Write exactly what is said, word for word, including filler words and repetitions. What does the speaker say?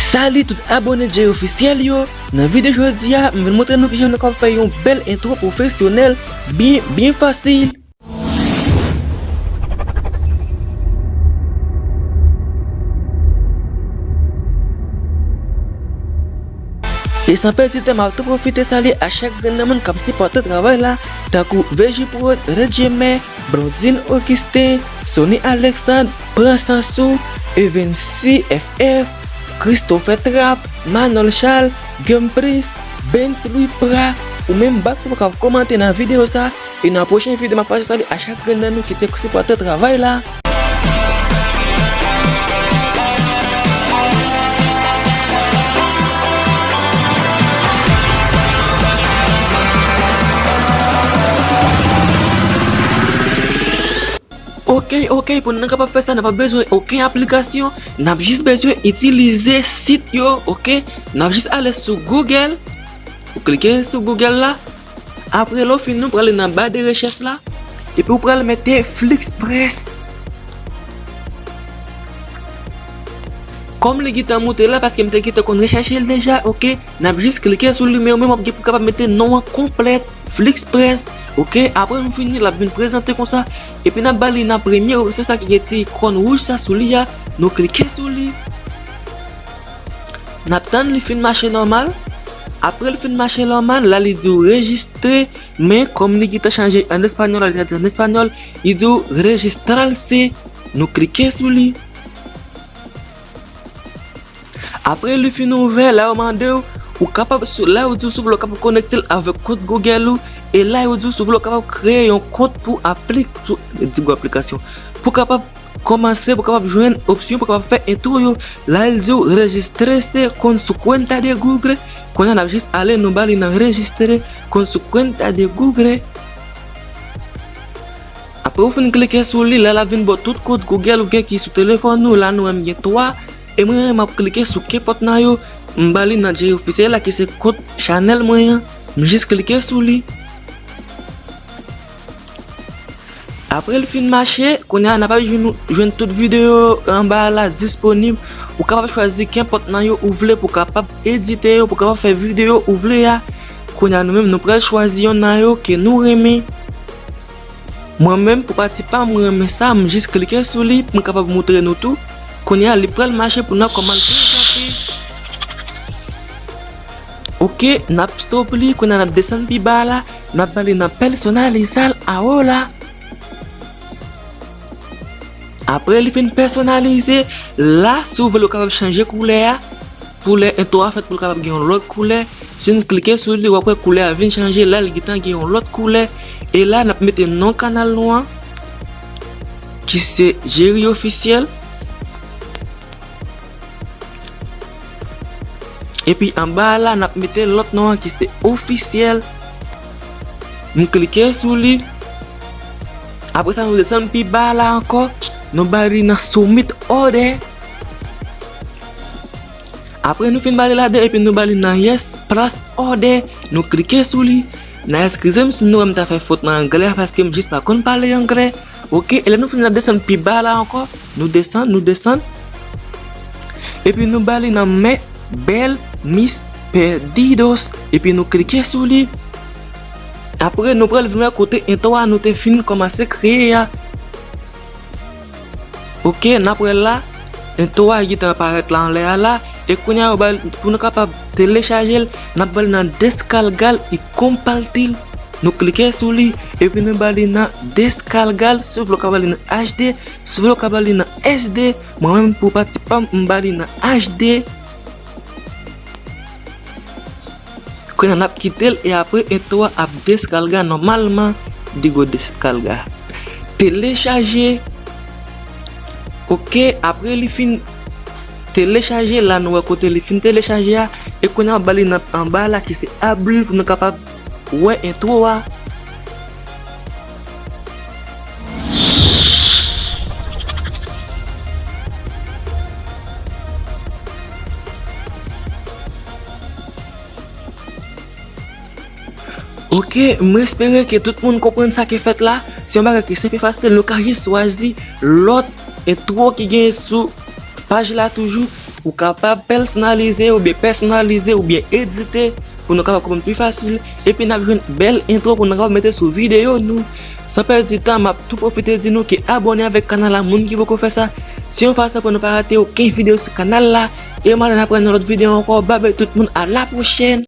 Salut tout abòne Jay Officiel yo. Nan videyo jodi a, m vin montre nou kijan nou kapab fè yon bèl entwo pwofesyonèl byen, byen fasil. E san pèdi tan, m ap tou pwofite salye a chak grenn nan moun k ap sipòte travay la, tankou Veji Prod, Redjemer, Blondine Augustin, Sony Alexandre, Pran Sans Ou, Evency F F, Christopher Trap, Manol Charles, Game Prince, Benz Louis Pra, ou menm bak pou w ka kòmante nan videyo sa, e nan pwochen videyo m ap pase salye a chak grenn nan nou ki te sipòte travay la. Ok, ok, pou n kapab fè sa, n ap pa bezwen okenn aplikasyon, n ap jis bezwen itilize sit yo, ok? N ap jis ale sou Google, ou klike sou Google la, apre lè w fin, ou prale nan ba de rechèch la, epi ou pral mete Flixpress. Kòm li gentan moute la, paske m te gentan konn rechèche l deja, ok? N ap jis klike sou li, men ou menm w ap gen pou kapab mete non an konplèt, Flixpress, ok? Apre nou fini, l ap vin prezante konsa, epi n ap ba li nan premye opsyon sa ki gen ti ikòn wouj sa sou li a, nou klike sou li. N ap tann li fin mache nòmal. Apre l fin mache nòmal, la li di w rejistre, men kòm li gentan chanje an espanyòl, la li di an espanyòl, li di w registrarse, nou klike sou li. Apre li fin ouvè, la yo mande w, ou kapab sou, la yo di w si w vle w kapab konekte l avèk kont Google ou, e la yo di w si w vle w kapab kreye yon kont pou aplik, pou, di gwo aplikasyon, pou kapab kòmanse, pou kapab jwenn opsyon, pou kapab fè entwo yo. La yo di w registrarse con su cuenta de Google, kounye a n ap jis ale, nou ba li nan registre con su cuenta de Google. Apre ou fin klike sou li, la l ap vin ba w tout kont Google ou gen ki sou telefòn ou, la nou wè m gen twa, e mwen menm m ap klike sou kenpòt nan yo, m ba li nan Jay Officiel la ki se kont chanèl mwen an, m jis klike sou li. Apre l fin mache, kounye a n ap al jwenn, jwenn tout videyo anba a la disponib, ou kapab chwazi kenpòt nan yo ou vle pou w kapab edite yo, pou w kapab fè videyo ou vle a. Kounye a nou menm nou pral chwazi yonn nan yo ke nou renmen. Mwen menm, pou pati pa m, mwen renmen sa, m jis klike sou li pou m kapab moutre nou tou. Kounye a, li pral mache pou n wè kòman l prezante. Ok, n ap stop li, kounye a n ap desann pi ba la, n ap ba li nan pèsonalize l awo la. Apre li fin pèsonalize, la, si w vle, w kapab chanje koulè a. Pou lè entwo a fèt pou l kapab gen yon lòt koulè. Si n klike sou li, w ap wè koulè a vin chanje. La, li gentan gen yon lòt koulè. E la, n ap mete non kanal nou an, ki se Jerry Officiel. Epi anba a la, n ap mete lòt non an ki se Officiel. M klike sou li. Apre sa, nou desann pi ba la ankò. Nou ba li nan Submit Order. Apre nou fin ba li ladan epi nou ba li nan Yes, Place Order, nou klike sou li. N a eskize m si nou wè m ta fè fot nan anglè a paske m jis pa konn pale anglè. Ok, e lè nou fin, n ap desann pi ba la ankò. Nou desann, nou desann. Epi nou ba li nan Me Belle Mis Perdidos. Epi nou klike sou li. Apre nou pral vin wè kote entwo a nou te fin kòmanse kreye a. Ok, n ap wè la, entwo a gentan parèt la anlè a la, e kounye a yo ba l, pou nou kapab telechaje l, n ap ba l nan descargar y compartir. Nou klike sou li, epi nou ba li nan descargar, si w vle w ka ba li nan H D, si w vle w ka ba li nan S D, mwen menm pou pati pa m, m ba li nan H D. Kounye a n ap kite l e apre entwo a ap deskalga nòmalman. Digo deskalga. Telechaje. Ok, apre li fin telechaje, la nou wè kote li fin telechaje a. E kounye a w ap ba li nan anba la ki se abrir pou nou kapab wè entwo a. Ok, mwen espere ke tout moun konprann sa ki fèt la. Se yon bagay ki senp e fasil, nou ka jis chwazi lòt entwo ki genyen sou paj la toujou. Ou kapab pèsonalize oubyen pèsonalize oubyen edite pou nou kapab konprann pi fasil, epi n ap jwenn bèl entwo pou nou kapab mete sou videyo nou. San pèdi tan, m ap tou pwofite di nou ke abòne avèk kanal la, moun ki poko fè sa. Se yon fason pou nou pa rate okenn videyo sou kanal la. E m ale n ap wè nan lòt videyo ankò. Babay tout moun, a la pwochèn.